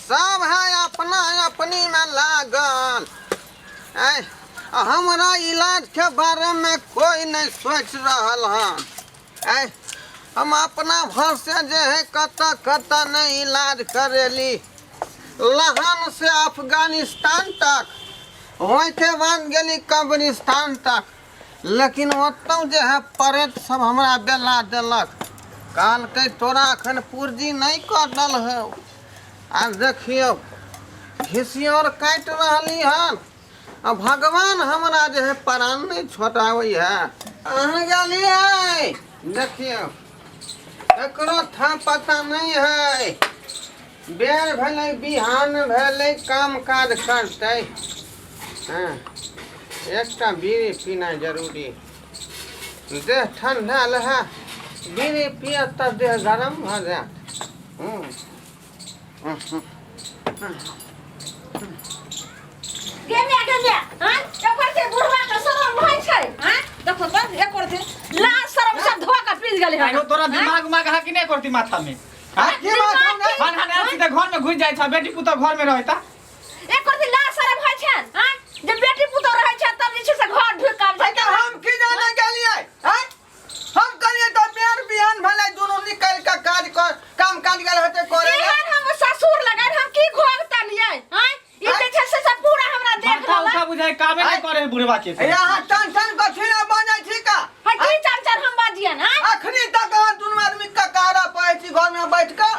सब है अपना अपनी में लागल। ऐ, हमरा इलाज के बारे में कोई नहीं सोच रहल हन। ऐ, हम अपना भरोसे जे है कतऽ कतऽ नहीं इलाज करेली, लहन से अफगानिस्तान तक, ओहिके बाद गेली कब्रिस्तान तक, लेकिन ओतौ जे है परेत सब हमरा बेला देलक। कहलकै तोरा एखन पुर्जी नहि कटल हौ। आ देखियौ घिसियोर काटि रहली हन आ भगवान हमरा जे है प्राण नहि छोटाबै है। अहाँ गेलियै देखियौ एकरो था पता नहि है। बेर भेलै बिहान भेलै काम काज करतै। हँ एकटा बीड़ी पीनाइ जरूरी, देह ठंडायल है, बीड़ी पियत तऽ देह गरम भऽ जायत। हूँ गे माय गे माय, हाँ एकर से बुढ़वा के शरम भइ छै, हाँ देखो त एकर से लाज शरम सब धो के पी गेलै हन। आइयो तोरा दिमाग उमाग है कि नहीं करती माथा में? हाँ? की बात है? हन हन आयल सीधा घर में घुस जाइ छ, बेटी पुतोह घर में रहता। एकर से लाज शरम होइ छै, हाँ जे बेटी पुतोह रहै छै तब जे छै से घर ढुक के आबै तऽ छै। हम की जाने गेलियै आँय? हम कहलियै तऽ बेर बिहान भेलै दुनू निकलि कऽ काज कर काम काज गेल हेतै करे लए। एहन हम ससुर लगन हम की घोगतलियै, हाँ ई जे छै से सब पूरा हमरा देख माथा रहल उठा बुझाइ कामे नहीं करे है बुढ़वा के। यहाँ टन टन कथी ने बजै छी का? है। की चार चार हम बाजियन, हाँ अखनी तक अहाँ दुनू आदमी ककारा पड़ै छी घर में बैठ कऽ।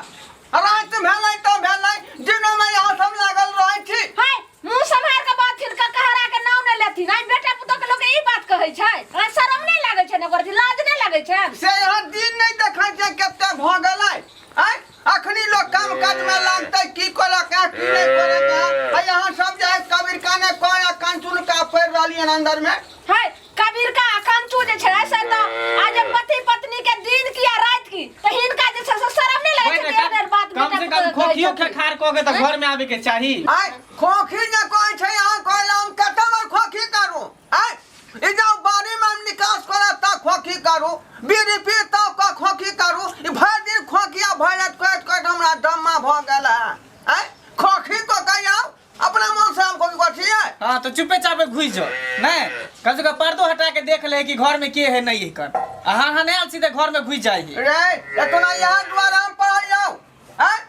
राति भेलै तऽ भेलै, दिनोमे यहाँ सब लागल रहै छी। है मुंह सम्हार के बाथिन, ककहरा के नाम नहि लेथिन। आइ बेटा पुतोह के लोक ई बात कहै छै, आइ शरम नहि लागै छै ने ओकर, लाज नहि लागै छै? से यहाँ दिन नहि देखै छै कते भऽ गेलै। आँय अखनी लोक काम काज में लागतै, की करक है की नहि करक है। आ यहाँ सब जे है कबीर काने कह आ कंचुन का पड़ि रहलियै हन अंदर में। है कबीर का कंचू जे छै से तऽ आ जे पति पत्नी के दिन की आ रात की तऽ हिनका जे छै से शरम नहि लागै छै एहन एहन बात कम से कम खोखियो के खार कऽ के तऽ घर में आबे के चाही। आँय खोखी ने कहै छै अहाँ कहै हम कते बार खोखी करू? आँय ई जाउ बाड़ी में हम निकास करब तऽ खोखी करू, बीड़ी पी तब कऽ खोखी करू। ई भरि दिन खोखिया भरि राति कहैत कहैत हमरा दम्मा भऽ गेल है। आँय खोखी कऽ के आउ अपना मन से हम खोखी करै छियै। हाँ तो चुपे चापे घुस जाओ, नहीं कम से कम पर्दो हटा के देख ले कि घर में के है नहीं है कर। आ हाँ हाँ नहीं आल सीधे घर में घुस जाए। रे एतना यहाँ द्वारा हम पढ़ाई जाओ, आँय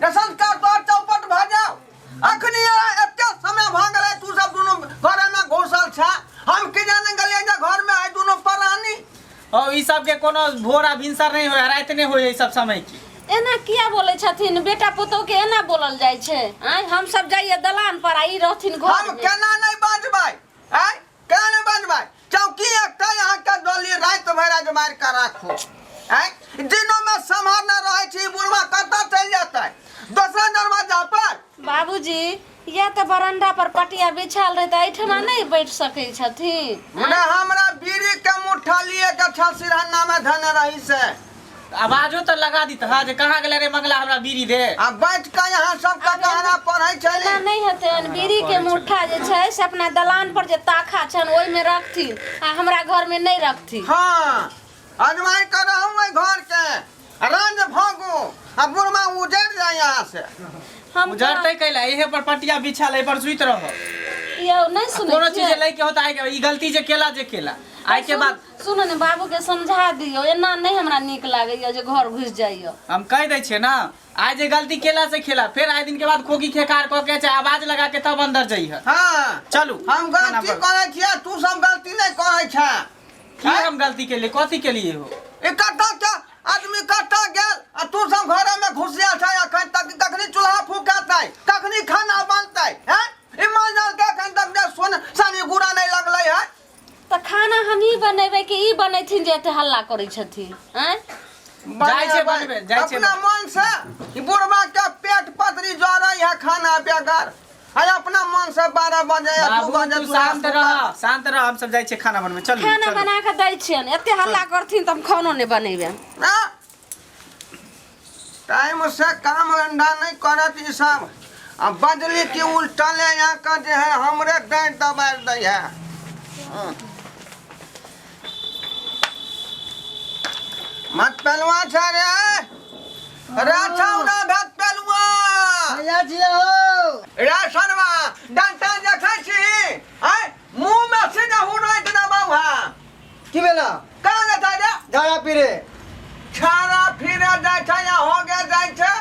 रे संस्कार तोहर चौपट भऽ जाओ। अखनी एते समय भऽ गेलै तू सब दुनू घरे में घुसल छा। हम की जाने गेलियै जे घर में है दुनू प्राणी। और ई सब के कोनो भोर आ भिनसर नहीं होय, रात नहीं होय ई सब समय की। एना किया बोलै छथिन? बेटा पुतोह के एना बोलल जाइ छै? आँय हम सब जाइए दलान पर आ ई रहथिन घर हम में। केना नहीं बाजबै? आँय केना नहीं बाजबै? चौकी एकटा यहाँ के डोली राति भरि अजमारि के राखू। आँय दिनो में सम्हार न रहै छी, बुढ़वा कतऽ चलि जेतै दोसरा दरवाजा पर। बाबूजी या तऽ बरंडा पर पटिया बिछाल रहे तऽ एहिठमा नहि बैठ सकै छथिन? ने हमरा बीड़ी के मुठ्ठा लिए के छल सिरहना में धने रही से। आवाजो तो लगा दी हाँ जे कहाँ गेलै रे मंगला हमरा बीड़ी दे। आ बैठ के यहाँ सब कटहरा पढ़ै छै। एना नहि हेतनि। बीड़ी के मुठ्ठा जे छै से अपना दलान पर जे ताखा छनि ओहिमे रखथिन आ हमरा घर में नहि रखथिन। हाँ अजमाइ कर रहूँ ओहि घर के रंज भोगू आ बुढ़वा उजड़ जाय यहाँ से। हम उजड़तै कैला? इहे पर पटिया बिछाल एहि पर सुति रह। यौ नहि सुनै कोनो चीज छियै? जे लैके होता है ई गलती जे केला जे केला आइ के बाद। सुनू ने बाबू के समझा दियौ, एना नहि हमरा नीक लागैया जे घर घुसि जाइया। हम कहि दै छियै ना आइ जे गलती केला से खेला, फिर आइ दिन के बाद खोखी खेकार कऽ के चाहे आवाज लगा के तब अंदर जइह। हाँ चलू हम खाना गलती पर। करै छियै तू सब गलती नहि करै छे। की हम गलती के लिए कथी के लिए हो? ई कतऽ के आदमी कतऽ गेल आ तू सब घरे में घुसिया छै अखन तक। कखनी चूल्हा फूकेतै कखनी खाना बनतै? हैं ई माल जाल के अखन तक जे सोन सानी गुड़ा नहि लगलै है। तऽ खाना हमही बनेबै कि ई बनेथिन जे एते हल्ला करै छथिन? आँय जाइ छै बनबै, जाइ छै अपना मन से ई बुढ़वा के पेट पतरी जरै है खाना बेगर आ अपना मन से 12 बजे या 2 बाबू बजे तू शांत रह, शांत रह, हम सब जाइ छियै खाना बनबै। चलू खाना चलू। बना के दै छियनि, एते हल्ला करथिन तऽ हम खानो नहि बनेबै। ना टाइम से काम धंधा नहीं करत ई सब आ बदली की उल्टले यहाँ का जे है हमरे डांट दबार दै है। मत पेलुआ छै रे रे छौड़ा भात पेलुआ। भैया जी हो। रे सरवा डंटा देखै छी आय मुंह में सीधा हुनाइत देबौ हा। की भेला? कहाँ जेतै रे? झाड़ा पीरे। छाड़ा फिरे जाइ छै या हो गेल जाइ छै।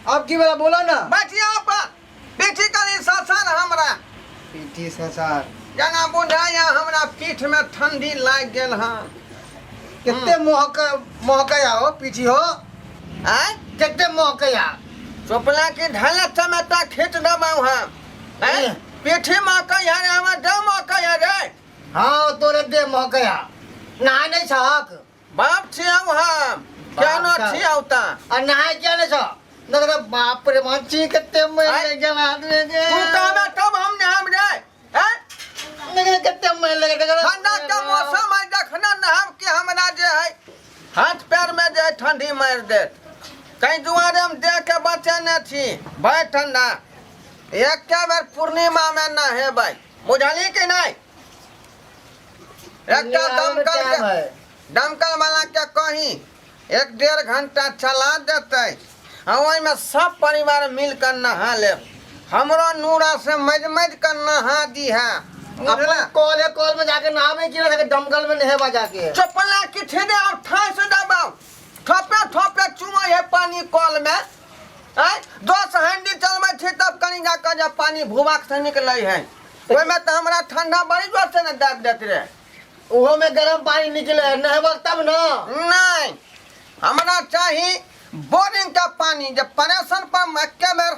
अब की भेला बोला ना। बचिया पर पीठी कनी ससर हमरा। पीठी ससर। जेना बुझाइया हमरा पीठ में ठंडी लागि गेल हन। कते महक महकया हो पीठी हो। आँय? कते महकया। चोपला के ढाला टमाटर खींच देबौ हम। आँय? पीठी महकै है रे, हमर देह महकै है रे। हाँ तोरे देह महकया। नहाय नहीं छहक। बाप छियौ हम। केहनो बाप छियौ त। आ नहाय किया नहीं छ? देख रे बाप रे माची कते मैल आँय? लागि गेल आदमी के। तू कहबे तब हम नहायब रे। आँय? देख रे कते मैल लागि गेल। ठंडा के मौसम है, जखने नहायब कि हमरा जे है हाथ पैर में जे है ठंडी मारि देत। ताहि दुआरे हम देह के बचेने छी भय ठंडा। एके बेर पूर्णिमा में नहेबै, बुझली कि नहि? एकटा दमकल के दमकल वाला के कही 1-1.5 घंटा चला देतै आ ओहिमे सब परिवार मिल कर नहा लेब। हमरो नूरा से मजि मजि कर नहा दीहा। अपन कल है, कल में जाके नहाबे की ना, जाके दमकल में नहेबा जाके। चप्पला किछु दे आब ठाँस दबाउ, थोपे थोपे चुमै है पानी कल में। आँय 10 हैंडी चलबै छी तब कनी जाके जे पानी भूबाक से निकलै है। ओहिमे तऽ हमरा ठंडा बड़ी जोर से ने दाबि देत रे। ओहो में गरम पानी निकले है, नहेबक तब ना। नहीं, हमरा चाही बोरिंग के पानी जे परेशन पर एके बेर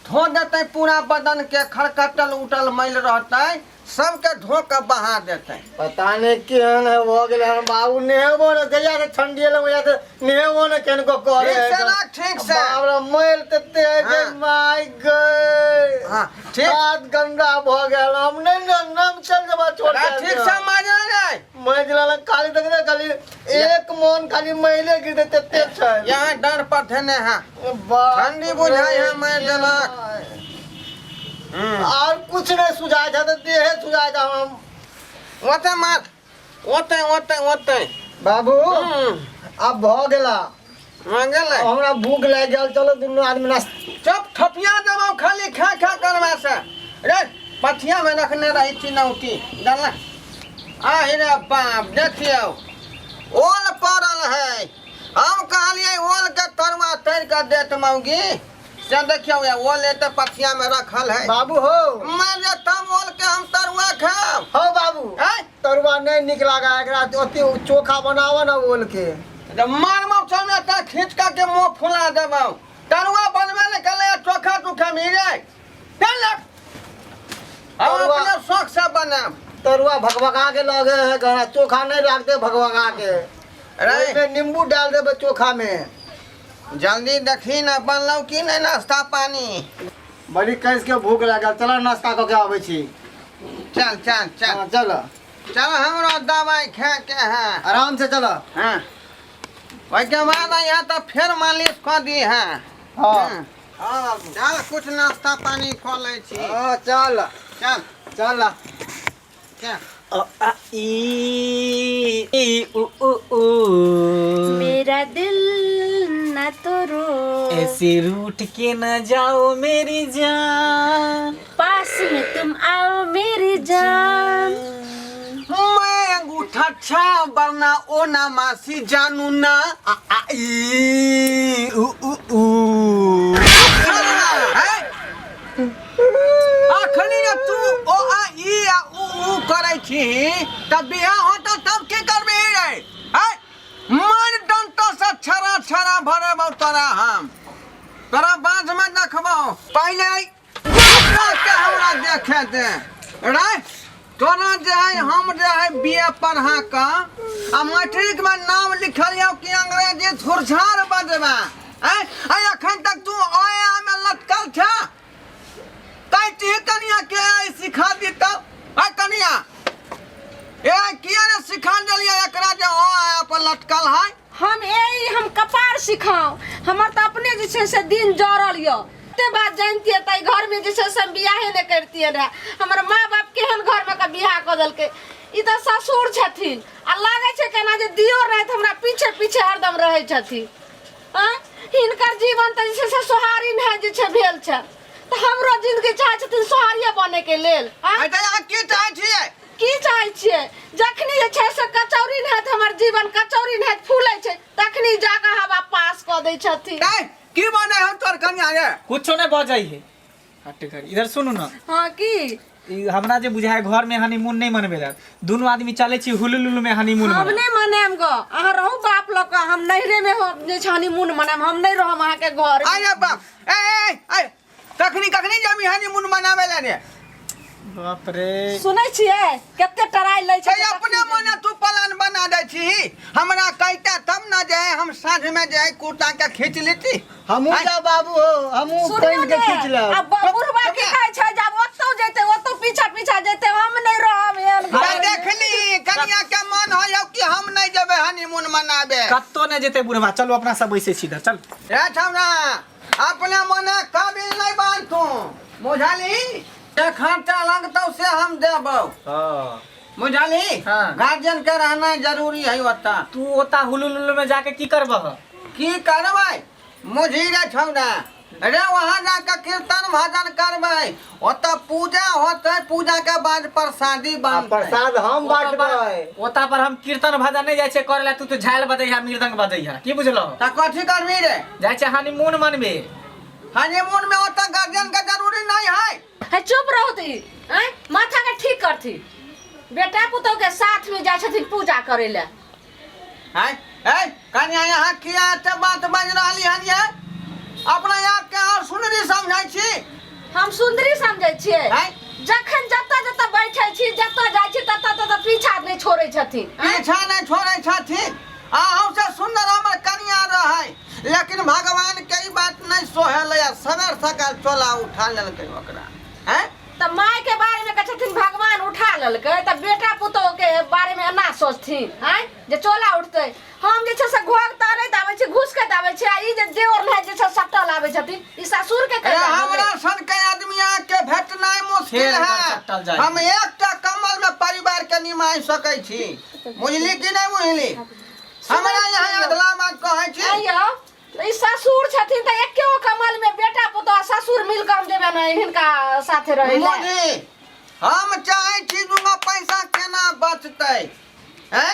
धो देतै पूरा बदन के, खरकटल उटल मैल रहतै सबके धो के बहा देतै। पता नहीं केहन है भऽ गेलै हन बाबू। नहेबो ने जहिया से ठंडी एलै ओहिया से नहेबो ने केनको करे ठीक से ना, ठीक से। बाप रे मैल तते है जे हाँ। माय गए। हाँ, ठीक। हाथ गंदा भऽ गेल। हम नहीं न नम चल जबा छोड़ अरे ठीक से माजरा रे। मैल लग खाली देख ने खाली एक मन खाली मैले गिरते तते छै। यहाँ डर पर धेने है। बाप ठंडी बुझाइ है मारि देलक। और कुछ नहीं सुझाय छै तऽ देहे सुझाय छै हम। ओते मार, ओते ओते ओते। बाबू आब भऽ गेला। भऽ गेलै। हमरा भूख लागि गेल, चलो दुनू आदमी नाश्ता। चुप, थपिया देबौ खाली खा खा करबा से। रे पथिया में रखने रही चिनौती जानला। आहि रे बाप, देखियौ ओल पड़ल है। हम कहलियै ओल के तरुआ तरि कऽ देत मौगी, से देखियौ ये ओल एते पथिया में रखल है। बाबू हो मैं जे तब ओल के हम तरुआ खाब। हो बाबू आँय? तरुआ नहीं निक लागा एकरा, ओते चोखा बनाव ना ओल के। जब मारमौ चमेटा खींच कऽ के मुँह फुला देबौ। तरुआ बनबे नहि केलै चोखा तोखा मिले चल हम अपने शौक से बनाब। तरुआ भगभगा के लगे है घरा, चोखा नहीं लागते भगभगा के। अरे नींबू डाल देबे चोखा में। जल्दी देखी ना बनलौ कि नहीं नाश्ता पानी। बड़ी कैस के भूख लागल, चल नाश्ता कऽ के आबै छी। चल चल चल। हाँ, चल चल हमरो दवाई खा के है। आराम से चल। हाँ ओहिके बाद यहाँ तो फिर मालिश कऽ दी है। हाँ। हाँ चल कुछ नाश्ता पानी खो लै छी। हाँ चल चल चल चल। अ आ ई ई उ उ उ। मेरा दिल न तोड़ो, ऐसे रूठ के न जाओ मेरी जान, पास में तुम आओ मेरी जान। मैं अंगूठा छा वरना ओ ना मासी जानू ना। आ आ ई उ उ उ। अखनी जे तू ओ आ ई आ उ उ करै छी तऽ बियाह होतौ तब की करबही रे? हैं? मारि डंटो से छड़ा छड़ा भरेबौ तोरा हम। तोरा बाँझमे देखबौ। पहिले के हमरा देखे दे रे। तोरा जे है हम जे है बी ए पढ़ा कऽ आ मैट्रिक में नाम लिखल यौ कि अंग्रेजी थुरझार बजबा। आँय आइ अखन तक तू अ आ में लटकल छह। कहती कनिया के आई सिखा दी तब। आय कनिया ए किया ने सिखा देलियै एकरा जे अ आ पर लटकल है। हम ए हम कपार सिखाओ, हमर तऽ अपने जे छै से दिन जरल यऽ। एते बात जानतियै तऽ घर में जे छै से हम बियाहे नहि करतियै रहे। हमर माँ बाप केहन घर में के बियाह कऽ देलकै। ई तऽ ससुर छथिन आ लागै छै केना जे दियोर रहैत हमरा पीछे पीछे हरदम रहै छथिन। आँय हिनकर जीवन तऽ जे छै से सोहारी नहि जे छै भेल छै तऽ हमरो जिंदगी चाहै छथिन सोहारिये बने के लेल आँय? आइ तऽ अहाँ की चाहै छियै की चाहै छियै जखनी जे छै से कचौड़ी नहि हैत हमर जीवन कचौड़ी नहि हैत फूलै छै तखनी जाकऽ हवा पास कऽ दै छथिन नहीं की बने हम तोर कनिया रे कुछो नहीं बजै है हट कर इधर सुनू ना हँ की ई हमरा जे बुझाय घर में हनीमून नहीं मनबे रह दुनू आदमी चले छी हुलुलुलु में हनीमून हम मनाए। नहि मनायब गो अहाँ रहू बाप लऽ कऽ हम नैहरे में हो जे छै हनीमून मनायब हम नहि रहब अहाँके घर अरे बाप ए ए ए कखनी कखनी जमी हनीमून मनावे ला रे बाप रे सुनै छियै कते टराइ लै छै ए अपने मने तू प्लान बना दै छी हमरा कहता तब न जे हम साँझ में जे कुर्ता के खींच लेती हमहूँ जा बाबू हो हमहूँ सुनियौ पैंट के ने, खींच लेब आ बुढ़बा की कहै छै जे आब ओतौ जेतै ओतौ पीछा पीछा जेतै हम नहि रहब एहन आ घर में। देखली कनिया के मन हो कि हम नहीं जेबै हनीमून मनाबे कत्तो नहीं जेते बुढ़वा चलो अपना सब बैसे छी इधर चल रे छौड़ा अपने मने काबिल नहीं बांधू बुझली जे खर्चा लगतौ से हम देबौ हाँ बुझली हाँ। गार्जियन के रहना जरूरी है ओतऽ तू ओता हुलुलुलु में जाके की करबह की करबै मुझी रे छौड़ा रे वहाँ जाके कीर्तन भजन करबै ओतऽ पूजा होतै पूजा के बाद प्रसादी आ बनतै प्रसाद हम बांटबै ओता पर हम कीर्तन भजन नहीं जाइ छै करे ला तू तो झाल बजैहा मृदंग बजैहा की बुझलह तऽ कथी करबी रे जाइ छै हनीमून मनबे हनीमून में ओतऽ गार्जियन के जरूरी नहीं है हे चुप रहू ती आँय माथा के ठीक करथी बेटा पुतोह के साथ में जाइ छथिन पूजा करे ले है ए कन्या यहाँ किया एते बात बाजि रहली हन ये अपना आप के और सुनरी समझै छी हम सुंदरी समझै छियै आँय? जखन जतऽ जतऽ बैठै छी जतऽ जाइ छी ततऽ ततऽ पीछा नहि छोड़ै छथिन आँय? पीछा नहीं छोड़ै छथिन अहूँ से सुंदर हमर कन्या रहै लेकिन भगवान के ई बात नहीं सोहेलै आ सवेर सकाल चोला उठा लेलकै ओकरा हैं तऽ माय के बारे में कहै छथिन भगवान उठा लेलकै तऽ बेटा पुतोह के बारे में एना सोचथिन आँय जे चोला उठतै हम जे छै से घोघ तारैत आबै छी घुसकैत आबै छी आ ई जे देवर भाई जे छै सटल आबै छथिन ई ससुर के अरे कैला हमरा सन के आदमी के भेटनाइ मुश्किल फेर है इधर सटल जाय। हम एकटा कमल में परिवार के निमाहि सकै छी बुझली कि नहीं बुझली हमरा यहाँ अधला बात कहै छी आइयो तऽ ई ससुर छथिन तऽ एके गो कमल में बेटा पुतोह आ ससुर मिल कऽ हम जेबै ने हिनका साथे रहै लए मोदी हम चाहै छी दूगो पैसा केना बचतै हैं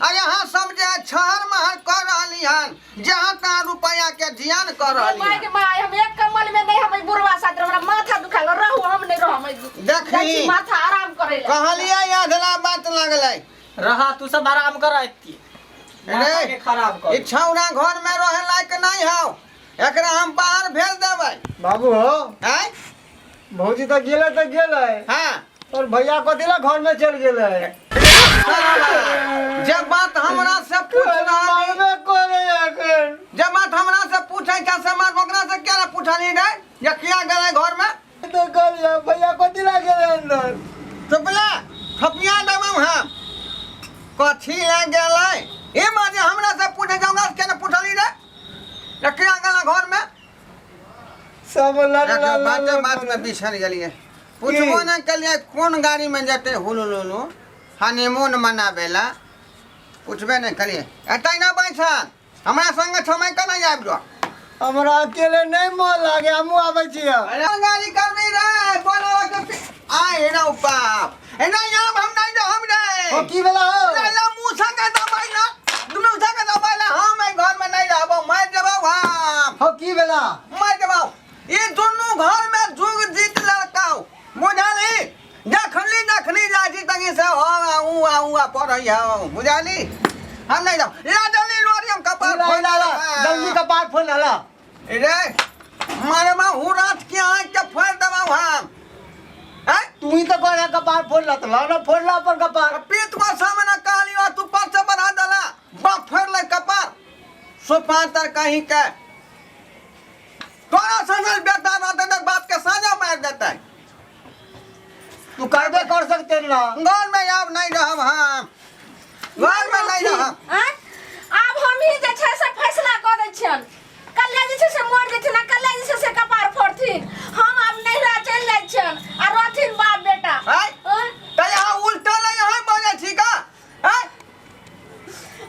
आ यहाँ सब जे छहर महर कऽ रहली हन जहाँ तहाँ रुपया के जियान कऽ रहली माय के हन माय हम एक कमल में नहीं हम ई बुढ़वा साथ हमरा माथा दुखाल रहू हम नहीं रहम ई देखी। जाइ छी माथा आराम करे ले कहलियै अधला बात लगलै रहा तू सब आराम कर एती माथा के खराब कर ई छौड़ा घर में रहे लायक नहीं हौ एकरा हम बाहर भेज देबै बाबू हो हैं भौजी तऽ गेलै तऽ गेलै हाँ और भैया कथी ला घर में चल गेलै जे बात हमरा से पूछ रहली मारबे करे अखन जे बात हमरा से पूछै छै से बात ओकरा से किया ने पूछली रे जे किया गेलै घर में तो कहलियै भैया कथी ला गेलै अंदर चुपला थपिया देबौ हम कथी ले गेलै ई बात जे हमरा से पूछै छै ओकरा से किया ने पूछली रे जे किया गेलै घर में सब लड़ देखियौ, लड़ बाते लड़ बात में बिछड़ गेलियै पूछबो नहि केलियै कोन गाड़ी में जेतै हुलुलुलु हनीमून मनाबै ला पूछबे नहि केलियै एतै ना बैसल हमरा संगे समय के नहि आबि जाओ हमरा अकेले नहीं मन लागे हमहूँ आबै छियै अरे गाड़ी करबी रे बोलो के आए रे बाप एना यहाँ हम नहीं जो हम रे ओ की भेला हो ला मुंह संगे दबाई ना दुनू संगे दबाई ला हम एहि घर में नहीं रहबो मर जेबौ हम हो की भेला मर जेबौ ई दुनू घर में जुग जीत लड़काओ बुझली जखनी जखनी जाइ छी तनी से हो आ ऊ आ ऊ आ पढ़ै हौ बुझली हम नहीं जाऊ ला जल्दी लोरी हम कपार ला ला ला जल्दी कपार फोड़ ला रे मारे हूँ रात के आँख के फोड़ देबौ हम हैं तू ही तो कह कपार फोड़ ला तो ला ना फोड़ ला अपन कपार पीत को सामने कहलियो तू पर से बढ़ा देला बाप फोड़ ले कपार सोफा तर कहीं के तोरा सनल बेटा रहते तो बाप के साजा मार देते तू करबे कर सकते ना घर में आब नहीं रहब हम घर में नहीं रहब आँय? आब हम ही जे छै से फैसला कऽ दै छियनि कल्हे जे छै से मर जेथिन आ कल्हे जे छै से कपार फोड़थिन हम आब नैहरा चलि जाइ छियनि आ रहथिन बाप बेटा आँय? आँय? तऽ यहाँ उल्टा नहीं यहाँ बजै छी का आँय?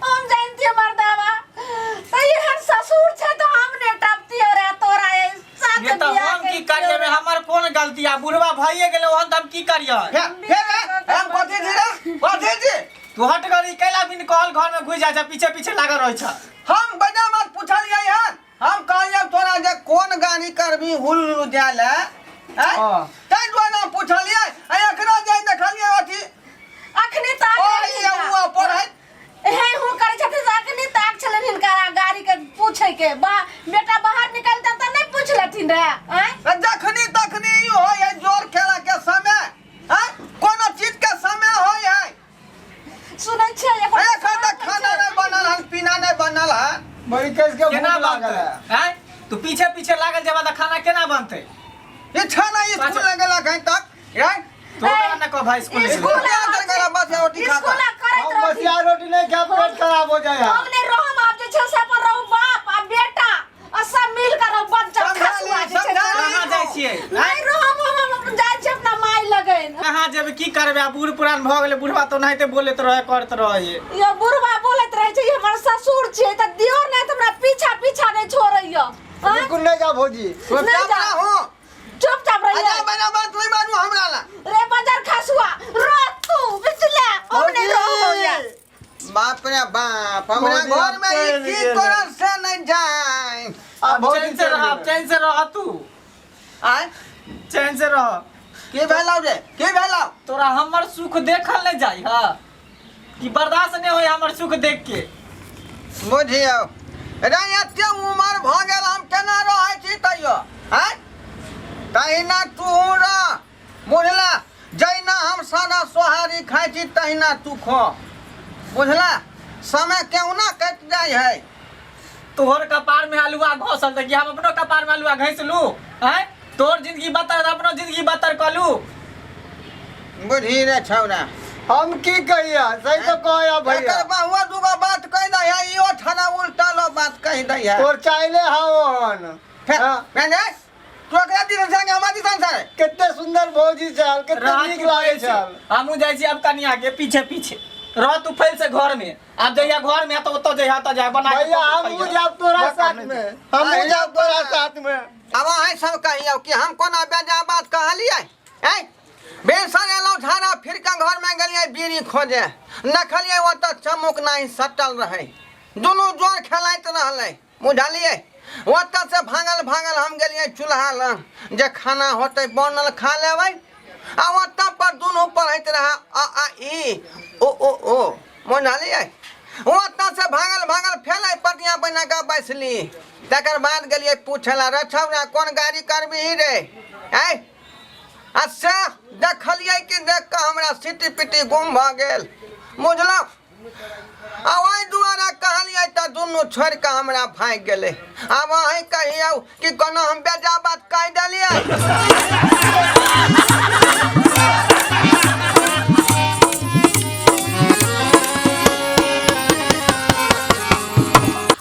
हम जानतियै मर्दावा तऽ एहन ससुर छै तऽ हम ने गलती आ बुढ़वा भइए गेलै ओहन तऽ हम की करियै। हे हे रे, हम कथी छी रे, कथी छी? तू हट गरी कैला बिन कहल घर में घुसि जाइ छ, पीछे पीछे लागल रहै छ। हम बजा बात पूछलियै हन, हम कहलियै तोरा जे कोन गाड़ी करबी हुल जाय ले, हाँ। ताहि दुआरे हम पूछलियै। आ एकरा जे देखलियै अथी अखनी ताक ओ रहनि ये हिनका। ओ पढ़ै हे हूँ करै छथिन से अखनी ताक छलनि हिनका गाड़ी के पूछे के, बा बेटा बाहर निकलतनि तऽ नहि पूछ लेथिन रहे? आँय? जखनी तखनी ई होइ है जोर खेला के समय, आँय? कोनो चीज के समय होइ है। सुनै छियै एगो एखन तक खाना नहि बनल हन, पीना नहि बनल हन। बड़ी केस के केना भूख लागल बनतै है। आँय? तू पीछे पीछे लागल जेबा तऽ खाना केना बनतै? इच्छा नहीं स्कूल अच्छा। लगे लगे तक यार। तोरा न कह भाई स्कूल स्कूल स्कूल ले चल बस रोटी खा स्कूल करैत हम रहथिन। बसिया रोटी नहीं खा, पेट खराब हो जाए। हम नहीं रहम, आप जे छै से अपन रहू बाप आ बेटा आ सब मिल कर रहू, बच्चा समझा खसुआ ली, जे छै समझा से। ली। कहाँ जाइ छियै? नहीं रहम, हम अपन जाइ छियै अपना माय लगन। कहाँ जेबै, की करबै? आ बूढ़ पुरान भऽ गेलै बुढ़वा तऽ ओनाहिते बोलैत रहै करैत रहै। यो बुढ़वा बोलैत रहै छै, ई हमर ससुर छियै तऽ दियोर नहि तऽ हमरा पीछा पीछा नहि छोड़ैया। आँय? बिल्कुल नहीं जा भौजी। नहीं चुपचाप जा। रहू। चुपचाप रहिए। अच्छा बना बात नहीं मानू हमरा ला। रे बाजार खसुआ रो तू बिचले, हम नहीं रहब या। बाप रे बाप, हमरा भौजी, घर में आप ई चलि की गेलै। करल से नहीं जाए। अब भौजी चैन से चलि रह, गेलै। चैन से रह तू। आय चैन से रह। की भेलौ रे, की भेलौ? तोरा हमर सुख देखल नहीं जाइ हा कि बर्दाश्त नहीं होय हमर सुख देख के? बुझियौ रे, एते उमर भऽ गेल हम केना रहै छी तैयो? आँय, तहिना तू रह, बुझला? जहिना हम सादा सोहारी खाइ छी तहिना तू खो, बुझला? समय केहुना कटि जाइ है। तोहर कपार में आलुआ घसल तऽ कि हम अपनो कपार में आलुआ घसि लू? आँय, तोहर जिंदगी बतर तऽ अपनो जिंदगी बतर कऽ लू। बुझी रे छौरा, हम की कहिया, सही तो कहया भैया। एकर बहुआ दूगो बात कहि दै है, इहो छना उल्टा लो बात कहि दै है। तोर चाहिले हावन। फेर हाँ। नहीं, तू एकरा दिसन संगे हमरा दिसन से। कते सुंदर भौजी छल, कते रह नीक तू लागे फैल से। छल। हमहूँ जाइ छी अब कनिया के पीछे पीछे। रह तू फैल से घर में, आब जहिया घर में तो ओतऽ जहिया ओतऽ जाय बना के भैया कऽ हमहूँ खइहे। जाब तोरा साथ में, हमहूँ जाब तोरा साथ में। आब अहाँ सब कहियौ कि हम कोना बेजा बात कहलियै? आँय, बेसन एलहुँ झाड़ा फिर के घर में गेलियै बीड़ी खोजे, देखलियै ओतऽ चमुक नहि सटल रहै, दुनू जोर खेलाइत रहलै, बुझलियै? ओतऽ से भागल भागल हम गेलियै चूल्हा लग जे खाना होतै बनल खा लेबै, आ ओतऽ पर दुनू पढ़ैत रहै अ आ इ ओ ओ ओ, बुझलियै? ओतऽ से भागल भागल फेर एहि पटिया बना कऽ बैसली। तकर बाद गेलियै पूछे ला, रे छौड़ा कोन गाड़ी करबिही रे? आँय, आ से देखलियै कि देख कऽ हमरा सिटी पिटी गुम भऽ गेल, बुझलहुँ? आ ओहि दुआरे कहलियै तऽ दुनू छोड़ि कऽ हमरा भागि गेलै। आब अहीं कहियौ कि कोनो हम बेजा बात कहि देलियै?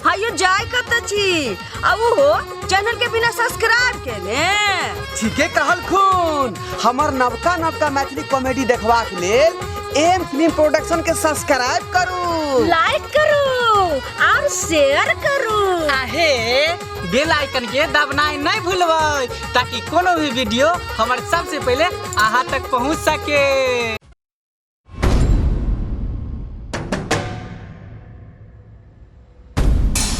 हायो जाय कत छी आ ओहो चैनल के बिना सब्सक्राइब केने? ठीके कहलखुन, हमर नवका नवका मैथिली कॉमेडी देखबाक लेल एम फिल्म प्रोडक्शन के सब्सक्राइब करू, लाइक करू और शेयर करू। आहे बेल आइकन के दबनाइ नहीं भूलबै ताकि कोनो भी वीडियो हमर सबसे पहले अहाँ तक पहुँच सके।